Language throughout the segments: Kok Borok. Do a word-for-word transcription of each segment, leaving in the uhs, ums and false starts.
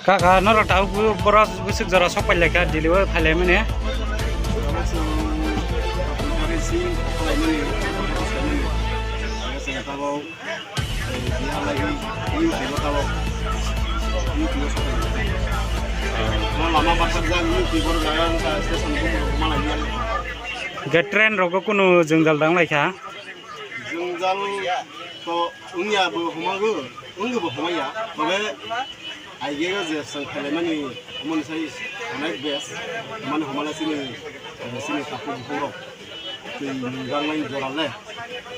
Kaka, norok tabuk boro bwswk jora sok pailai kha, deliver phailaimani. Hwnkhe train rogo kunu jwngjal dang lai kha. Jwngjal to wngya bo hwnwi, wngwi bo hwnwi ya. Tobe aigeo je chwng khailaimani omo ni sai onek bes, mane hwnmale chini, chini takhuk bukhuk rok twi nwngjak nai jora le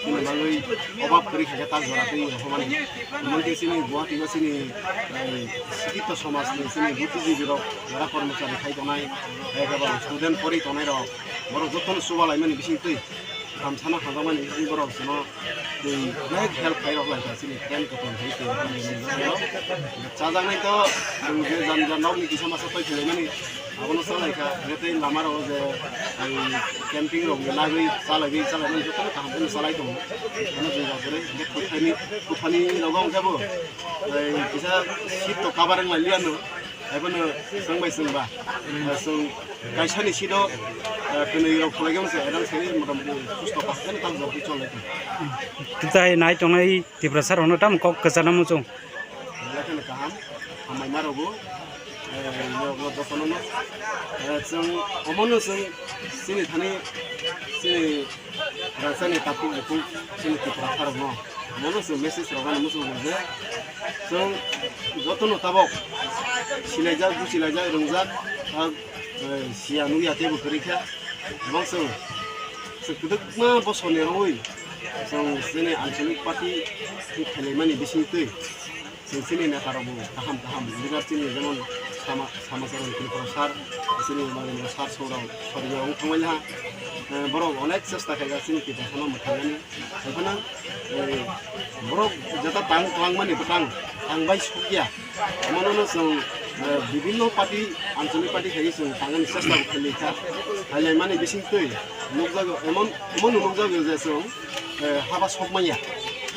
chini bagwi obab kwrwi khe ta jora twi hwnmani. Hwnmani khe chini Guwahati o chini, eh, sikito somaj ni chini buddhijibirok jara kormochari khai tongnai, ekebang student pori tongnai rok, borok jotono chuba laimani bising twi. Kamsano hamjakmani wngwi borok chwngno tei onek help khairok lai kha chini tent kotor hai tei chajaknai to chwng je jani jani nokni kisa masa twi khwlaimani abono chalai kha, hwnkhe tei lama rogo je camping rok nagwi chalaiwi chalaimani jotono kaham kheno chalai tongo. Ano chwng jagore hwnkhe kuthani, kuthani rogo hwnkhe bo kisa seat to cover wng lai liya no. Haiphano chwng bai chwng ba, chwng kaisani seat o, eh, kwnwi rok khwlai khe se erang se motamoti susto kaham kheno tamjok twi chonlai tongo. Tei nai tongnai Tiprasa rokno tamo kok kwchana muchung. Belai kheno kaham, hambai ma rwgo, eh, nok nok jotono no, eh, chwng omono chwng chini thani chini Rajani takhuk bukhuk chini Tiprasa rokno, mono chwng message rwgani muchungo je chwng jotono tabok silaijak, buchilaijak, rwngjak, ah, eh, siya nukya teibo kwrwi kha. Ebong chwng, chwng kwdwkma bosorni rwi chwng chini ancholic party ni khailaimani bisingtwi, chwng chini neta rok bo kaham kaham leader chini jemon Sama, Sama Charan Tripura sir, chini Narendra sir, Saurabh Soriya wng thangmani ha. Eh, borok onek chesta khaijak chini Tiprasano mwthangmani. Haiphano, eh, borok jeta tang twlangmani bwtang tang bai sokya. Omono chwng, eh, bibinno party, ancholic party khaiwi chwng tangani chesta bo khailai kha. Khailaimani bisingtwi nukjago, emon, emon nukjago je chwng, eh, haba sokmanya.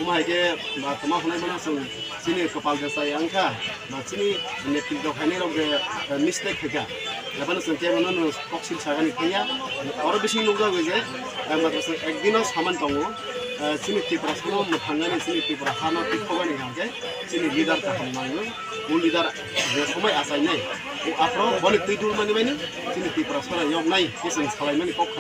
Omo hai khe ba tongma hwnwi mano chwng chini kwpal je chaya wngkha, ba chini netritw khainai rok je, eh, mistake khaikha. Ephano chwng kebono no kok sil sagani thangya. Oro bising nukjago je, eh, matwrwsa ekdino saman tongo, eh, chini Tiprasano mwthangani, chini Tipra hano tikhogani hwnkhe chini leader kaham nango. O leader je somai achainai, o aphro boni twi dul mani mani chini Tiprasano yoknai khe chwng salaimani kok khna.